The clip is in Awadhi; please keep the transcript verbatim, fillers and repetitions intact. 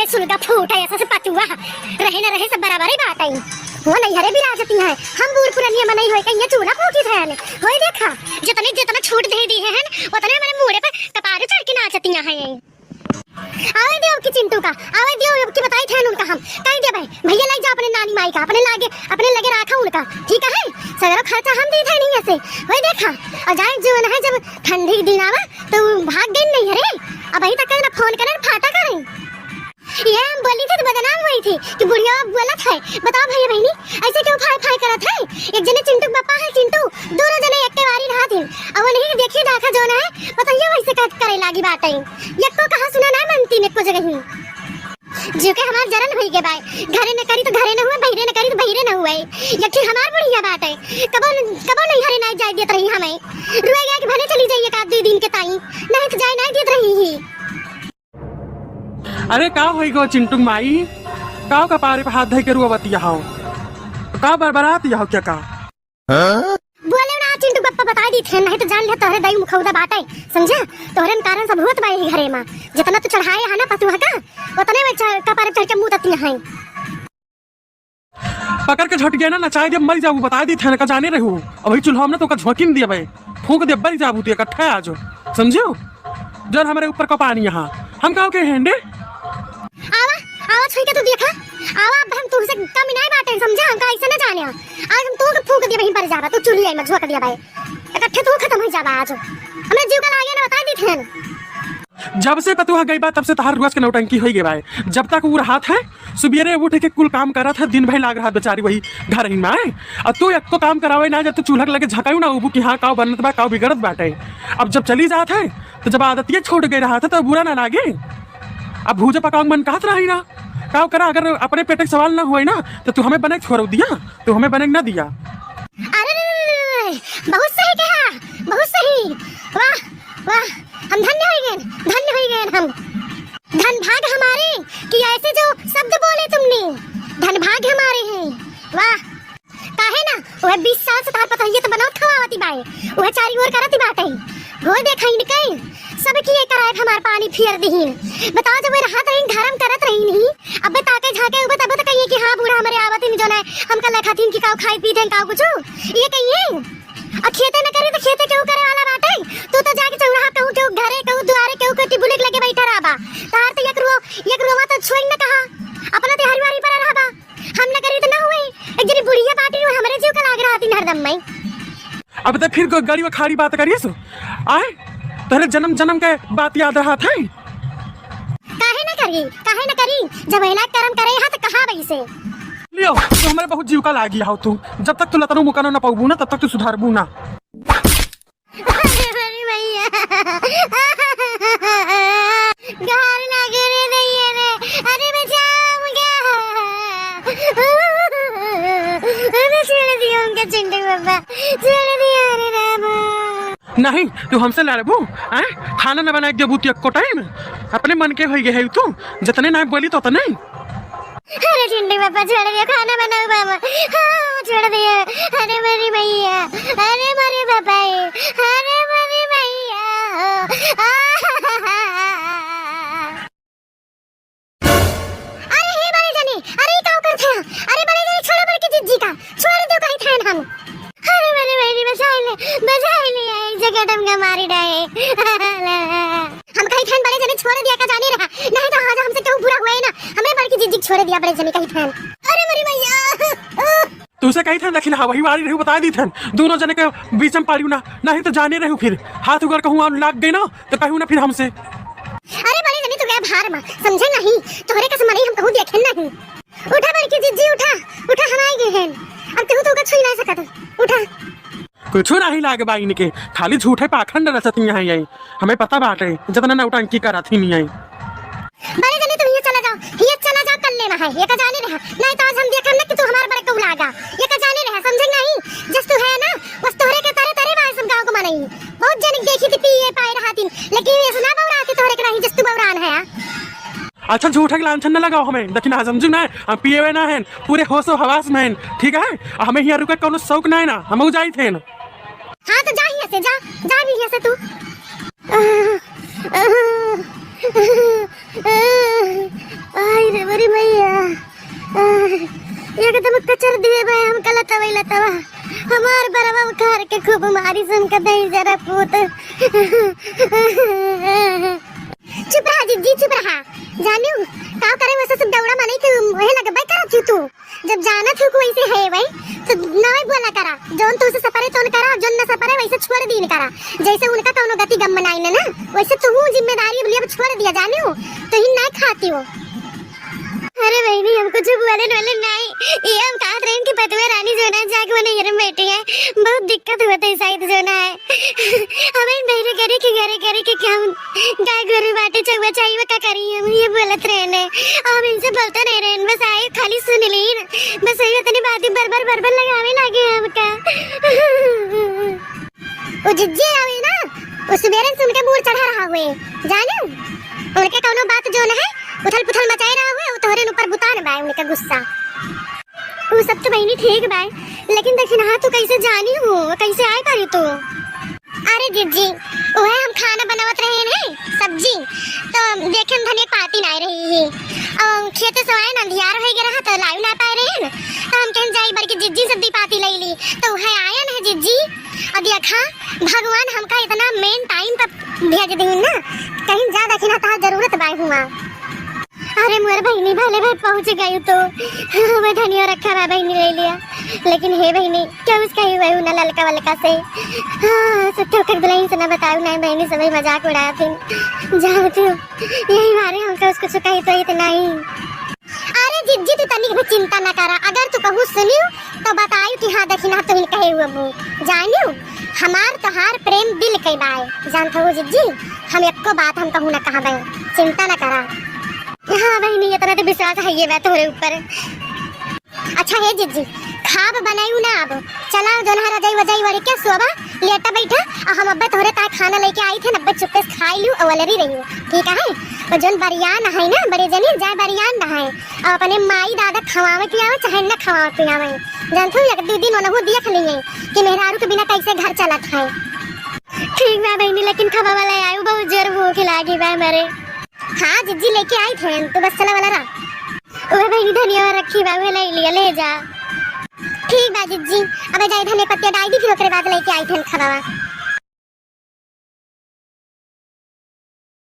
सुलगा फूट है, ऐसा से पतुआ। रहे न रहे, सब बराबर ही बात है। वो नैहरे बिराजती हैं। हम बूढ़ पुरनिया मनई होए के ये चूल्हा फूकी थे ने। होए देखा, जितने, जितना छूट दे दी है, उतने हमारे मूड़े पे कपारे चढ़ के नाचती हैं। आवे दियो कि चिंटू का, आवे दियो कि बताई थे उनका हम। कह दे भाई, भैया लग जा अपने नानी माई का, अपने लागे, अपने लगे राखा उनका, ठीक है? सगरो खर्चा हम दी थे नहीं ऐसे। वही देखा, और जाए जो है, जब ठंडी के दिन आवा, तो भाग गई नैहरे। अब अभी तक ना फोन करे, फाटा करे। ये हम बोली थी तो बदनाम हुई थी कि बुढ़िया बोलत है। बताओ भैया बहनी, ऐसे क्यों फाय फाय करत है? एक जने चिंटू के पापा है, चिंटू, दोनों जने एक के बारी रहा थी। अब उन्हीं के देखिए दाखा जो ना है, बताइए वैसे का करे लागी बाटे। यक्को कहा सुना ना मनती ने को जगह ही। जो के हमार जरन भई के बाय, घरे न करी तो घरे न हुए, बहिरे न करी तो बहिरे न हुए। यक्की हमार बुढ़िया बाटे, कबो न, कबो नहीं हरे ना जाए देत रही हमें। रुए गया कि भले चली जाइए का दो दिन के ताई, नहीं तो जाए ना देत रही ही। अरे का होई गो चिंटू माई, का कपारे पे हाथ धइ के रुआवत यहाओ, का बरबरात यहाओ क्या का? बोले ना चिंटू पप्पा, बताई दी थे, नहीं तो जान ले तोहरे दाई मुखौदा बाटे, समझा? तोहरे कारण सब होत बा यही घरे में। जितना तू चढ़ाए है ना पतुआ का, उतने में चढ़, कपारे चढ़ के मुँह ततिया है। पकड़ के झटिया ना नचाई दे, मर जाबू, बताई दी थे ना, का जाने रहू। अभी चूल्हा में ना तो का झोंकिन दिया भाई, फूंक दे, मर जाबू तू इकट्ठा आज, समझियो? जन हमरे ऊपर का पानी यहाँ, हम का के हेंडे? आवा, आवा छुई के तू देखा, आवा, अब हम तुमसे कम नहीं बाटे, समझा? हमका ऐसे ना जाने, आज हम तू के फूंक दिया, वहीं पर जाबा, तू चूल्हे में झोंक दिया भाई, इकट्ठे तू खत्म हो जाबा आज, हमरे जीव का लागे ना, बताई दी थे। जब से पतुआ गई बा, तब से तहार रोज के नौटंकी होई गई बा। जब तक उ रहत है, सुबेरे उठ के कुल काम करत है, दिन भर लाग रहत बेचारी वही घर ही में। अब तू एको काम करावे ना, जब तू चूल्हा के लगे झकायू ना उबू कि हाँ, काव बनत बा, काव बिगड़त बाटे। अब जब चली जात है, तो जब आदतिये छोड़ गई रहत है, तो बुरा ना लागे। अब भूजा पकावे मन कहत रही ना, काव करा, अगर अपने पेट के सवाल ना हुए ना, तो तू हमें बने छोड़ दिया, तू हमें बने ना दिया। अरे रे रे रे रे, बहुत सही कहा, बहुत सही। वाह, वाह, हम धन्य हो गए, धन्य हो गए हम। धन भाग हमारे कि ऐसे जो शब्द बोले तुमने, धन भाग हमारे हैं। वाह, काहे ना, वह बीस साल से तार पतोहिए तो बनावत खवावती बाए, वह चारी ओर करत बाटे। हो देखा इनके, सब किए कराए हमार पानी फिर दिहिन। बताओ, जब वह रहत रही, धर्म करत रही नहीं, अब ताके झाके उबे तब तो कहिए कि हाँ, बूढ़ा हमारे आवत ही जो ना, हमका लेखा थीन कि काऊ खाई पी दें, काऊ कुछ, ये कहिए। आ खेते न करी तो खेते केहू करे वाला बाटे? तू तो जाके चौराहा कहूँ, केहू घरे, कहूँ दुआरे, केहू के टिबुलिक लगे बैठा रहबा। तार तो एक रुआ, एक रुआ तो छोड़ न कहा, अपना तो हरिवारी पर रहबा। हम न करी तो न हुए, एक जनी बुढ़िया बाटी रही, हमरे जीव का लाग रहा थी हरदम में। अब तो फिर ग-, गड़ी व खाड़ी बात करिए सो। आए, तोहरे जन्म जन्म के बात याद रहत है। काहे न करी, काहे न करी? जब एला करम करे हा त कहा वैसे। लियो, तू हमरे बहुत जीव का लागी हाउ तू। जब तक तू लतनो मुकानो न पाउबू ना, तब तक तू सुधारबू ना। अरे, अरे भैया। घर लागे रे दैया रे। अरे बचाओ हमका। अरे छोड़ दियो हमका चिंटू बाबा। छोड़ दियो, अरे रामा। नहीं, तू हमसे लड़बू? आय? खाना न बनाए देबू तू एको टाइम? अपने मन के होई गए है तू, जतने ना बोली तो तने। अरे चिंटू बाबा, छोड़ दियो, खाना बनाऊ बाबा। हाँ, छोड़ दियो। अरे मेरी मैया, अरे मेरे बाबा, अरे मेरी मैया। अरे हे बड़े जने, अरे ई का करत है? अरे बड़े जने, छोड़ो बड़की जिज्जी का, छोड़ दो कही थैन हम। अरे मेरे बहनी, बचाई ले, बचाई ले, एक जगह डमका मारी डाए। हम कही थैन बड़े जने छोड़ दिया का जाने रहा, नहीं तो आज हमसे क्यों बुरा हुआ है ना, हमें बड़की जिज्जी छोड़ दिया बड़े जने कही थैन। अरे मेरी मैया। तुसे कही थैन दखिन, हाँ, वही वाली रहू, बता दी थैन, दोनों जने के बीच में पाड़ियो ना, नहीं तो जाने रहू फिर, हाथ उगड़ कहूँ लाग गई ना, तो कहू ना फिर हमसे। अरे बड़े जनी, तू गए भार मा, समझे नहीं, तोहरे कसम नहीं हम कहूँ देखे नहीं। उठा बड़की जिज्जी, उठा, उठा, हम आई गए हैं। अब तू तो का छुई नहीं सकत, उठा। कुछ नहीं लाग बा इनके, खाली झूठे पाखंड रचती हैं यही। हमें पता बाटे, जितना नौटंकी करत ही नहीं है। बड़े जनी, तुम ये चला जाओ, ये चला जाओ, कल्ले में है, ये का जाने रहा, नहीं तो आज हम देखम ना कि तू हमारे बड़े कहू लागा, ये का जाने रहा, समझे नहीं, जस तू है ना, बस तोहरे के तरे तरे बाय सब गाँव को मनई। बहुत जनिक देखी थी पिए पाए रहा दिन, लेकिन ये सुना बौरा के तोहरे के नहीं, जस तू बौरान है। अच्छा, झूठे के लांछन न लगाओ हमें, लेकिन आज समझू ना, हम पिए हुए ना हैं, पूरे होशो हवास में हैं, ठीक है? हमें यहाँ रुके कोनो शौक ना है ना, हम जाई थे ना। हाँ, तो जा हियाँ से, जा, जा भी हियाँ से तू। एकदम कचर दिए बा हमका लतवा लतवा। हमार बरवा उखाड़ के खूब मारी से हमका दही जरा पूत। चुप रहा जिज्जी, चुप रहा। जानियो, का करे वैसे सब दौड़ा माने के वही लगबे करत हूँ तू। जब जानत हूँ कि वैसे है भाई, तो नवे बोला करा। जौन तू से सपरे तौन करा, जौन न सपरे वैसे छोड़ दीन करा। जैसे उनका कौनो गति गम बनाई न ना, वैसे तू जिम्मेदारी अब लिया छोड़ दिया जानियो, तो ही ना खाती हो। अरे बहिनी, हम कुछ बोले वाले नहीं। ये हम कहत रहे कि पतुआ रानी जो ना जाके वो नैहर में बैठी है, बहुत दिक्कत होता है शायद जो ना है। हमें बहरे करे के, घरे करे के काम, गाय गोरू बाटे, चौवा चाहिए, का करी हम, ये बोलत रहे ने। हम इनसे बोलते नहीं रहे, बस आए खाली सुन लीन, बस वही इतनी बातें बर बर बर बर लगावे लागे हमका। वो जिज्जी आवे ना, वो सुबेरे से उनके मूड चढ़ा रहा हुए, जाने? उनके कौनो बात जो न है, उथल पुथल मचाए रहा हुए, वो तोहरे ऊपर बुतान बा उनके गुस्सा। वो सब तो बहिनी ठीक बा, लेकिन देखी ना, तू कैसे जानी हो, कैसे आए पारी तू? अरे जिज्जी, वह हम खाना बनावत रहे हैं, सब्जी, तो देखे हम धनिया पाती ना रही है, और खेते से आए ना, अंधियार हो गया रहा, तो लायु ना पाए रहे हैं, तो हम कहन जाई बल्कि जिज्जी से दी पाती ले ली, तो वह आया ना जिज्जी, और देखा, भगवान हमका इतना मेन टाइम पर भेज दी ना, कहीं जा देखी ना, तार जरूरत बाय हुआ। अरे मोर बहिनी, भले भाई पहुँच गई तो, वह धनिया रखा बा बहिनी ले लिया, लेकिन हे बहिनी, क्या उसका ही वही ना ललका वलका से, हाँ, सब ठोकर दुल्हन से ना बताओ ना बहिनी, सभी मजाक उड़ाया फिर, जाओ तू, यही मारे हमका उसको चुकाई तो इतना ही। अरे जिज्जी, तू तनिक भी चिंता न करा, अगर तू कहूँ सुनियो तो बतायु कि हाँ दखिना तुहिन कहे हुए बू। जानियो, हमार तोहार प्रेम दिल के बाय। जानत हो जिज्जी, हम एको बात हम कहूँ न कहबे, चिंता न करा। हाँ बहिनी, इतना तो विश्वास है ये बात तोहरे ऊपर। अच्छा हे जिज्जी, खाब बनायु ना अब, चला जौन है रजाई वजाई वड़ी के सोबा, लेटा बैठा, आ हम अब्बे तोहरे ताय खाना लेके आई थे, अब्बे चुप्पे से खाई लियो, अवलरी रहियो, ठीक है? और जौन बरियान है ना, बड़े जनी जाए बरियान ना है, और अपने माई दादा खवावे पियावे, चाहे न खवावे पियावे, जानत हो, एक दो दिन ओनहु देख लिए कि मेहरारू के बिना कैसे घर चलत है। ठीक बा बहिनी, लेकिन खाबा वाला आयु, बहुत जोर भूख लागी बा हमारे। हाँ जिज्जी, लेके आई थे, तू बस चला वाला रहा। ओए बहिनी, धनिया रखी बा, उहे ले लिया, ले जा। ठीक बा जिज्जी, अबे जाए धनिया पत्तिया डाल दी, फिर ओकरे बाद लेके आई थे खाबावा।